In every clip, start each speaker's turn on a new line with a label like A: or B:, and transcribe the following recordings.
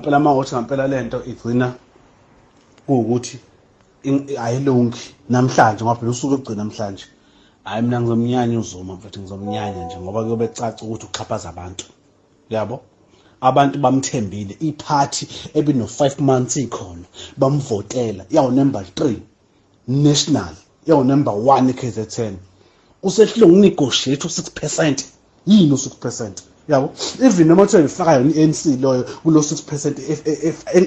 A: Ngampela uma uthi ngampela lento igcina kuwukuthi ayilungi namhlanje, ngoba phela usuku lokugcina namhlanje. Hhayi, mina ngizomnyanya uZuma mfethu, ngizomnyanya nje ngoba kuyobe kucaca ukuthi uxhaphaza abantu. Yabo, abantu bamthembile, iphathi ebino-5 months ikhona bamvotela, yawu number 3 national, yawu number 1 e-KZN. Usehlulwe ukunegotiate u-6%. Yini u-6%? Yabo, even noma kuthiwa ifaka yona i-ANC loyo kulo 6%,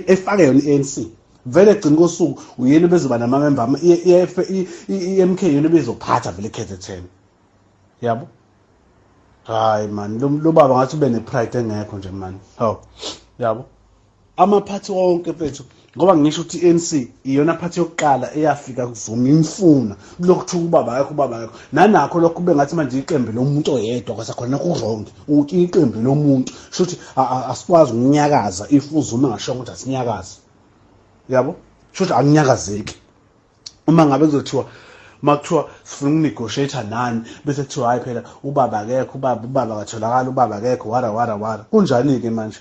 A: efake yona i-ANC, vele egcina kosuku uyena bezoba namamemba, i-MK yona bezophatha vele e-KZN. Yabo, hayi man, lo baba ngathi ube ne-pride engekho nje man. Hawu, yabo, amaphathi wonke mfethu, ngoba ngisho ukuthi i-ANC iyona phathi yokuqala eyafika kuZuma imfuna. Kulokhu kuthiwa ubaba akekho, ubaba akekho, nanakho lokhu kube ngathi manje iqembu lomuntu oyedwa, kwasakhona ku-wrong ukuthi iqembu lomuntu, sho ukuthi asikwazi ukunyakaza if uZuma engashongo ukuthi asinyakaze. Yabo, sho ukuthi akunyakazeki. Uma ngabe kuzothiwa, uma kuthiwa sifuna ukunegotiate nani, bese kuthiwa hayi phela ubaba akekho, ubaba akatholakala, ubaba akekho, wara wara wara, kunjani-ke manje?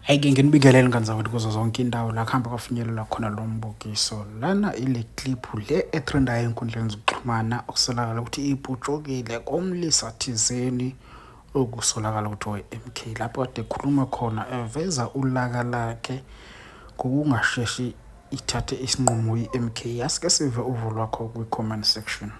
B: Hhayi-ke, nginibingelele ngane zakwethu kuzo zonke indawo la kuhamba kwafinyelela khona lo mbukiso. Lana ile clip le etrendayo ey'nkundleni zokuxhumana, okusolakala ukuthi iputshukile komlisa thizeni okusolakala ukuthi owe-MK, lapho kade ekhuluma khona eveza ulaka lakhe ngokungasheshi ithathe isinqumo i-MK. Asike sive uvo lwakho kwi-comment section.